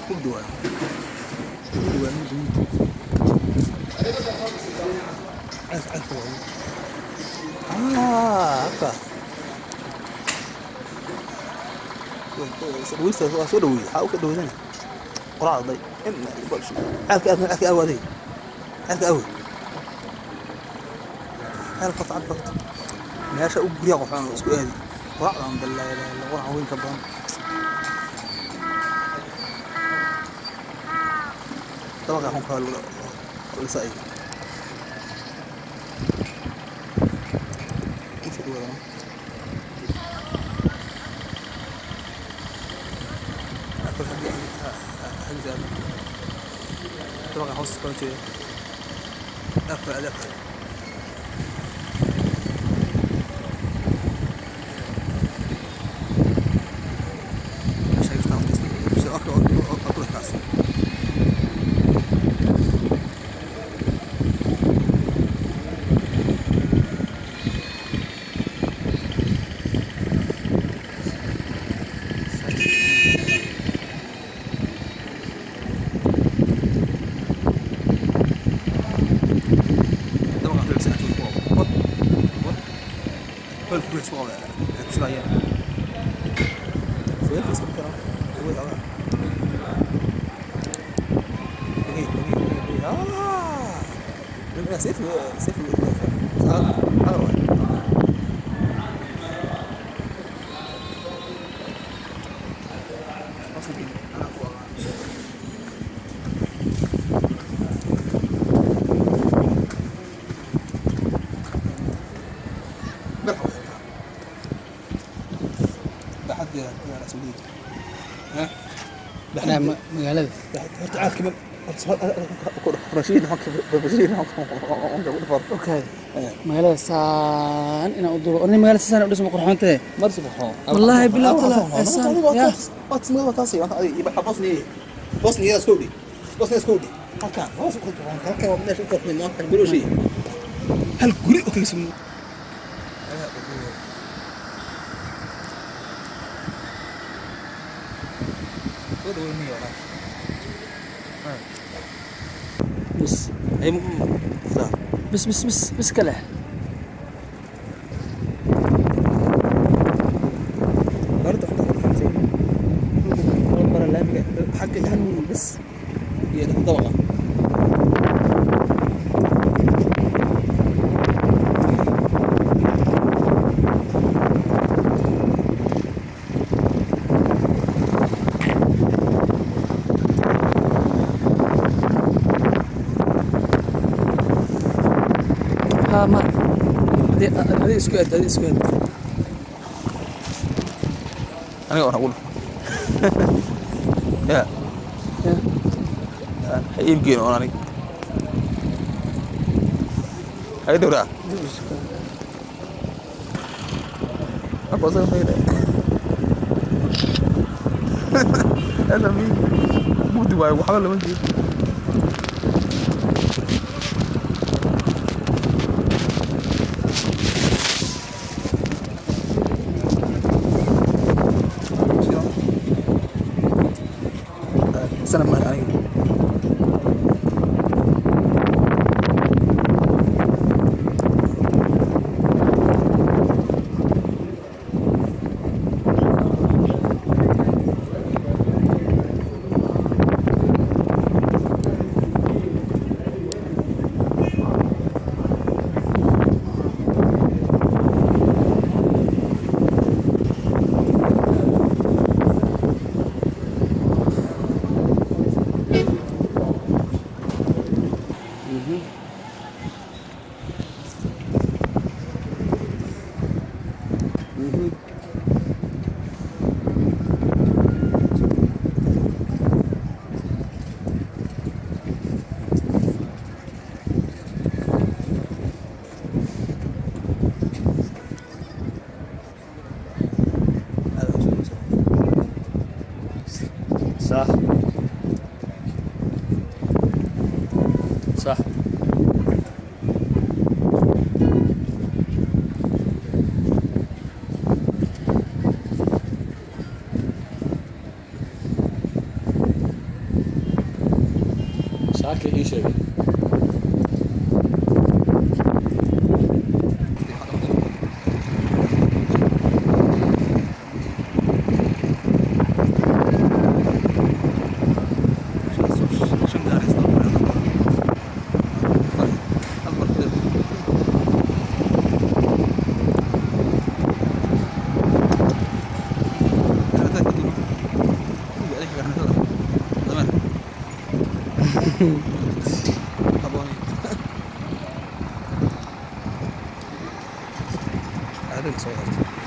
Mugdi waayo. Mugdi waayo, mugdi, mugdi. Ceelka, ceelka waayo. Ah, halka. Dhaweysta waa soo dhaweeyey. Maxaa u ka dhaweysana? Quraacda day. In ceelka aad, ceelka aawo adiga. Ceelka aawo. Ceelka qabta, ceelka qabta. Meesha u guryaha qurxoon isku aadi. Quraacdan balaa ilaaha, quraac weyn ka badan. Dabaqa xunka lagu lisaayo. Usoo dhawaadana. Dabaqa hoos kala jeeda. Afar afar. سيف سيف. Magaalada okay, magaalada saan inaan u duubo orni, magaalada saan u dhismo qurxoon tahay wallahi bilaa tala saan ya. Hal guri oo kaliya. Soo dhaweynaya walaal. Bas. Ay, bas bas bas bas kale. برضه 51 مرة laamiga xagga xagga bas iyo dabaqa. Ha, ma adi isku aad, adi isku aad. Aniga oon ugu ya. Ya. Ha iibgeyn oon aniga hay dhowraa. Apa saya mayda? Hada mi mugdi waayo, waxba lama jeedo. Sana ma aniga. صح صح. Saakay ii sheegay. Shan gaari isla hal mar hal mar. Soo horta.